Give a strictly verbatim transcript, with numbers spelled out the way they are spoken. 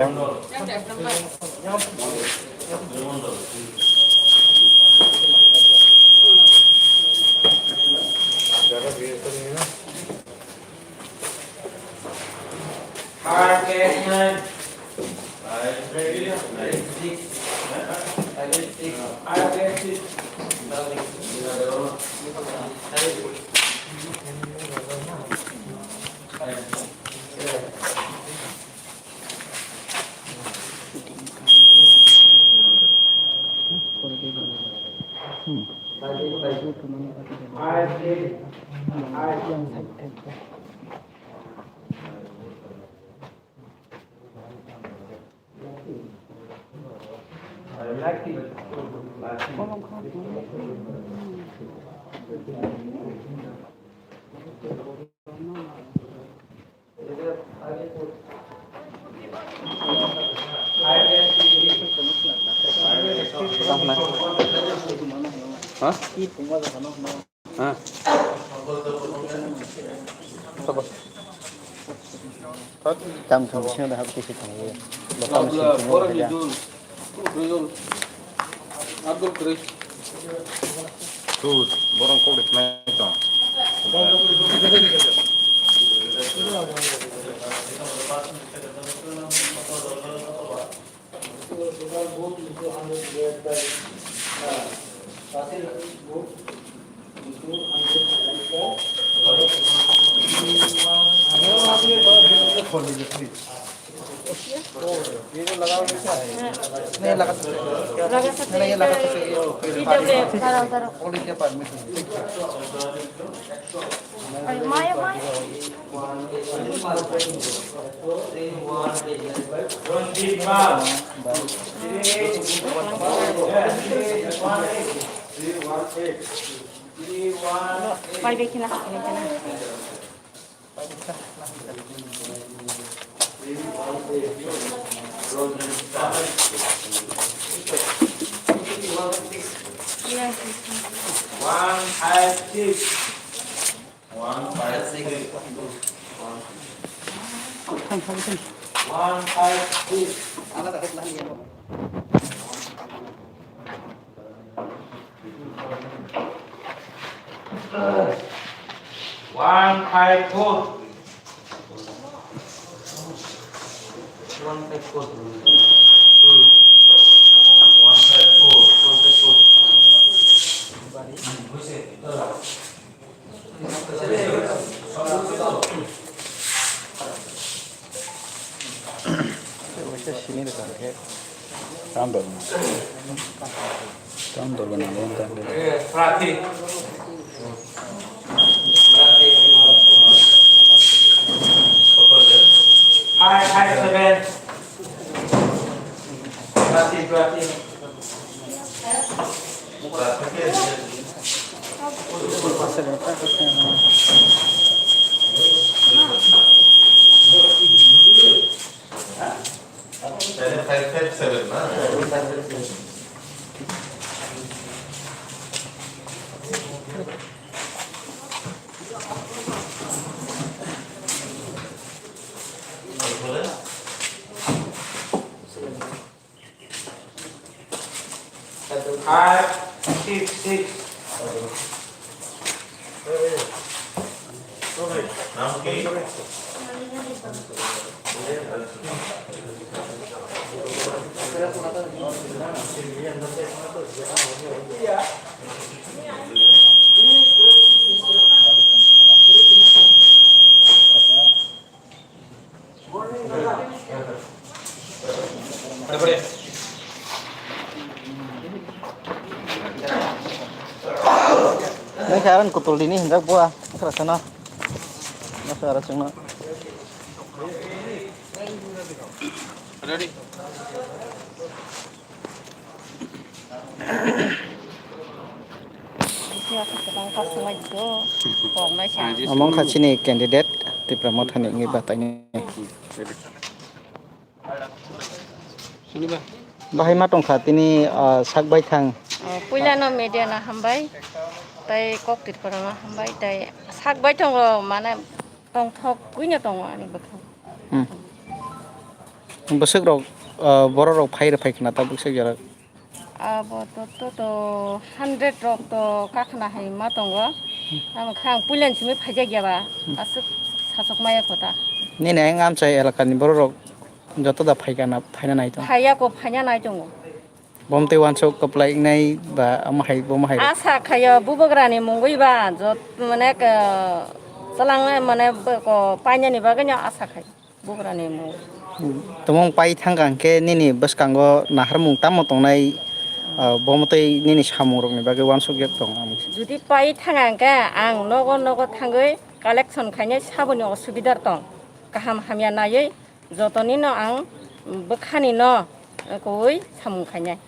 Ha? Ha? Tam thang bisingo da hap kisi thang. Lokal mesin tungma khaja. Tut, borong kok de khnai tong. Pai bai khina, khina, khina. One five six. One five six. One five six. One five four. One five four. Hmm. One five four. One five four. Hmm, buise. Tam dol na. Tam dol na, tam dol na. Five, five, seven. Five, six, six. Nang khe aro kutul dini hinjak bua, khara sana. Masa aro chwngno. Ready? Omo wngkha chini candidate Tipra Mothani wngwi bataini. Bahai ma tongkha tini, ah, sak baithang. Oh, puilano media no hambai, tai kok tirkora no hambai, tai sak baithang rok mane tongthok wngwi no tongo ani bwkhao. Hmm. Bwswk rok, ah, borok rok phai rw phai khna ta bwswk jora. Abo to, to, to hundred rok to kakhna hai ma tongo. Amo kha ang puilan simi phaijak ya ba. Aswk sasok maya kho ta. Nini ang amchai elaka ni borok rok joto da phai kana, phaina nai tongo. Phaiya ko, phaina nai tongo. Bom tei wansuk kwplai wngnai ba omo hai, bomo hai. Asa khayo bubagrani mungwi ba jot mane ka chwlangnai mane ko painani bagwi no asa khayo bubagrani mung. Tumung pai thangkha hwnkhe nini bwskango naharmung tamo tongnai, ah, bomo tei nini samungrokni bagwi wansuk yak tong ang. Jodi pai thangkha hwnkhe ang nogo nogo thangwi collection khainai saboni osubidar tong. Kaham hamya naiwi Jotoni no ang bwkhani no koi samung khainai.